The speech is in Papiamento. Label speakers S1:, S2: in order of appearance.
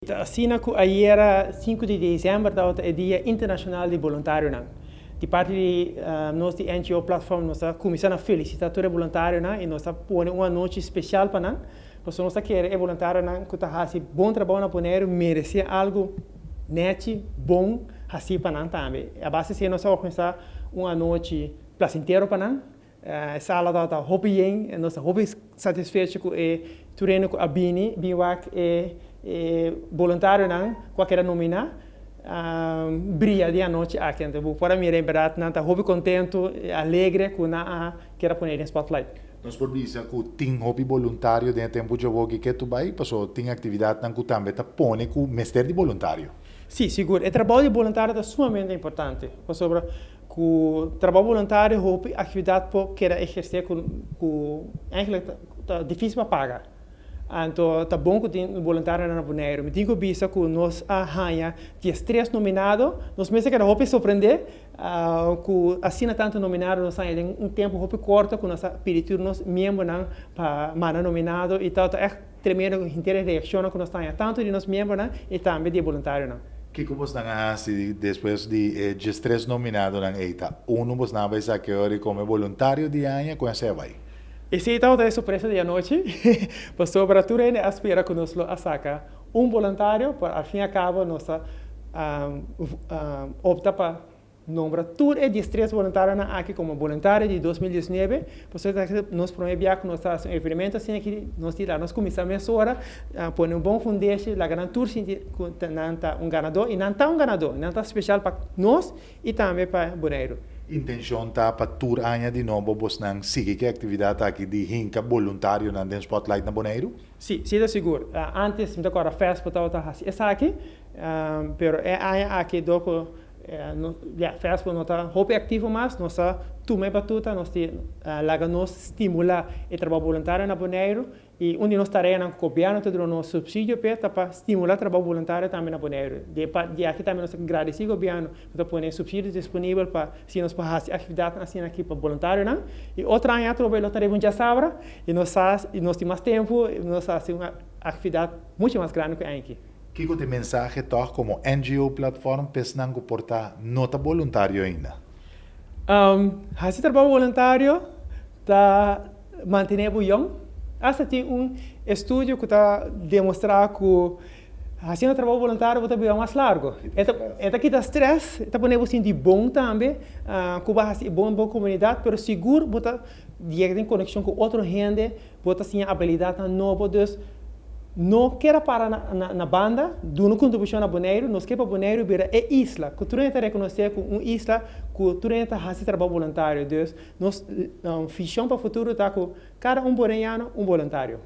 S1: Ta asina ku ayera 5 di desèmber tabata e Dia Internashonal di Boluntarionan. Di parti di nos di NGO Platform nos a kuminsá na felisitá tur e boluntarionan i nos a pone un anochi spesial pa nan. Pasobra nos ta kere e boluntarionan ku ta hasi bon trabou na Boneiru meresé algu nèchi, bon hasí pa nan tambe. A base di esei nos a organisá un anochi plasentero pa nan. E sala tabata hopi yen, nos ta hopi satisfecho ku e tur hende ku a bini bin wak e boluntarionan ku a keda nominá bria di anochi aki. Anto bo por a mira en bèrdat nan ta hopi kontentu, alegre ku nan a keda pone den spotlight.
S2: Nos por bisa ku tin hopi boluntario den e tempu djawoki ke tu bai, paso tin aktividatnan ku tambe ta pone ku mester di boluntario.
S1: Sí, sigur. E trabou di boluntario ta sumamente importante. Pasobra ku trabou boluntario hopi aktividat por keda ehersé ku eigenlijk ta difísil pa paga. Anto ta bon ku tin boluntarionan na Boneiru. Mi tin ku bisa ku nos a haña 13 nominado. Nos mes a keda hopi sorprendé ku asina tantu nominado nos haña den un tempu hopi korto ku nos a pidi tur nos miembronan pa manda nominado i ta ègt tremendo henter e reakshonnan ku nos ta haña tantu di nos miembronan i tambe di e boluntarionan.
S2: Kiko bosnan a hasi despues di e 13 nominadonan ei? Ta unu bosnan a bai saka ora komo boluntario di aña ku esei a bai?
S1: Esei tabata e sorpresa di anochi, pasobra tur hende a spera ku nos lo a saka un boluntario, pero al fin y al cabo nos a opta pa nombra tur e 13 boluntarionan aki komo boluntario di 2019, pasobra nos promé biaha ku nos ta hasi un evenemento asina aki, nos di laga nos kuminsá mesora, pone un bon fundeshi, laga nan tur sinti ku nan ta un ganadó, i nan ta un ganadó, nan ta spesial pa nos i tambe pa Boneiru.
S2: Intenshon ta pa tur aña di nobo bosnan sigui ku e aktividat aki di hinka boluntarionan den spotlight na Boneiru?
S1: Sí, ta sigur. Antes mi ta kòrda FESPO tabata hasi esaki, pero e aña aki dor ku ya FESPO no ta hopi aktivo mas, nos a tuma e batuta, nos di laga nos stimulá e trabou boluntario na Boneiru i un di nos tareanan ku gobièrnu ta duna nos supsidio p'e ta pa stimulá trabou boluntario tambe na Boneiru. Di aki tambe nos ta gradisí gobièrnu ku ta pone supsidio disponibel pa si nos por hasi aktividatnan asina aki pa boluntarionan. I otro aña atrobe lo ta riba un djasabra i nos sa nos tin mas tempu i nos ta hasi un aktividat muchu mas grandi ku e aña aki.
S2: Kiko ta e mensahe tòg komo NGO Platform pa esnan ku por ta no ta boluntario ainda?
S1: Hasi trabou boluntario ta mantené bo yòn. Asta tin un estudio ku ta demostrá ku hasiendo trabou boluntario bo ta biba mas largu. E ta kita strès, e ta pone bo sinti bon tambe ku bo a hasi bon den bo komunidat, pero sigur bo ta yega den konekshon ku otro hende, bo ta siña abilidatnan nobo. Dus no keda para na banda, duna un kontribushon na Boneiru. Nos ke pa Boneiru bira e isla ku tur hende ta rekonosé ku un isla ku tur hende ta hasi trabou boluntario. Dus nos vishon pa futuro ta ku kada un boneiano un boluntario.